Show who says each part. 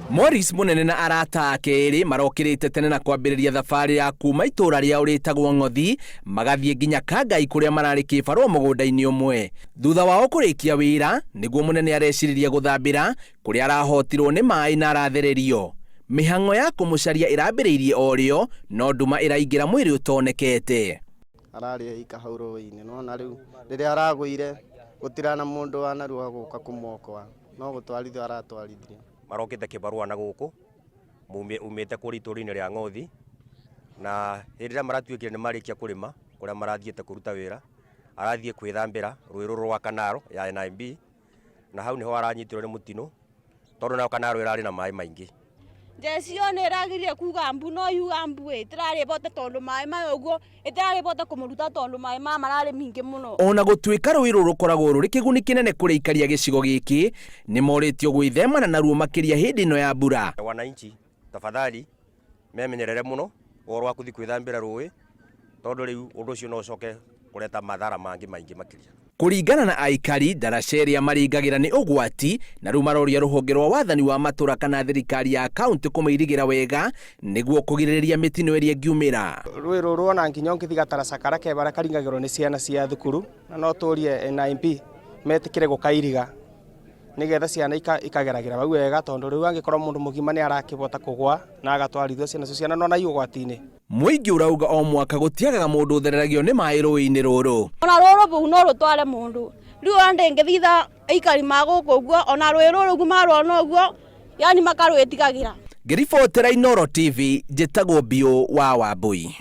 Speaker 1: Morris Munene na arata ake erĩ marokĩrĩte tene na kwambĩrĩria thabarĩ ya kuma itũra rĩao rĩtagwo Ng'othi magathiĩ nginya Kangai kũrĩa mararĩ kĩbarũa mũgũnda-inĩ ũmwe. Thutha wao kũrĩkia wĩra nĩguo Munene areciririe gũthambĩra kũrĩa arahotirwo nĩ maĩ na arathererio. Mĩhang'o ya kũmũcaria ĩrambĩrĩirie o rĩo no nduma ĩraingĩra mwĩrĩ ũtonekete.
Speaker 2: Ararĩ eika hau rũĩ-inĩ nĩwona rĩu rĩrĩa aragũire gũtirana mũndũ wanarua gũka kũmuokoa no gũtwarithio aratwarithirio.
Speaker 3: Marokĩte kĩbarũa na gũkũ umĩte kũrĩa itũũra-inĩ rĩa Ng'othi na hĩndĩ ĩrĩa maratuĩkire nĩ marĩkia kũrĩma kũrĩa marathiĩte kũruta wĩra arathiĩ kwĩthambĩra rũĩ rũrũ rwa Kanaro ya NIB na hau nĩho aranyitirwo nĩ mũtino tondũ nayo Kanaro ĩrarĩ na maĩ maingĩ.
Speaker 4: Njeci ĩyo nĩ ĩragiririe kuga mbu no yuga mbu ĩ ĩtĩrarĩ bote tondũ maĩ maya ũguo ĩtĩrarĩ bote kũmũruta tondũ maĩ maya mararĩ maingĩ mũno.
Speaker 1: Ona gũtuĩka rũĩ rũrũ rũkoragwo rũrĩ kĩguni kĩnene kũrĩ aikari a gĩcigo gĩkĩ, nĩ morĩtio gwĩthemana naruo makĩria hĩndĩ ĩno ya mbura.
Speaker 3: Wananchi tafadhali memenyerere mũno ũhoro wa kũthiĩ kwĩthambĩra rũĩ tondũ rĩu ũndũ ũcio no ũcoke kũreta madhara mangĩ maingĩ makĩria.
Speaker 1: Kũringana na aikari, ndaraca ĩrĩa maringagĩra nĩ ũgwati na rĩu maroria rũhonge rwa wathani wa matũra kana thirikari ya kaunti kũmĩirigĩra wega nĩguo kũgirĩrĩria mĩtino ĩrĩa ĩngiumĩra.
Speaker 5: Rũĩ rũrũ ona nginya ũngĩthiĩ gataraca karĩa ke barĩa karingagĩrwo nĩ ciana cia thukuru na no tũrie NIB metĩkĩre gũkairiga nĩgetha ciana ikageragĩra hau wega tondũ rĩu angĩkorwo mũndũ mũgima nĩ arakĩbota kũgwa na agatwarithio ciana icio ciana nona i ũgwati-inĩ.
Speaker 1: Mũingĩ ũrauga o mwaka gũtiagaga mũndũ ũthereragio nĩ maĩ rũĩ-inĩ rũrũ.
Speaker 4: Ona rũĩ rũu no rũtware mũndũ rĩu ona ndĩngĩthitha aikari ma gũkũ ũguo ona rũĩ rũrũ ũguo marwona ũguo yani makarwĩtigagĩra.
Speaker 1: Ngĩribotera Inooro TV njĩtagwo Biũ wa Wambui.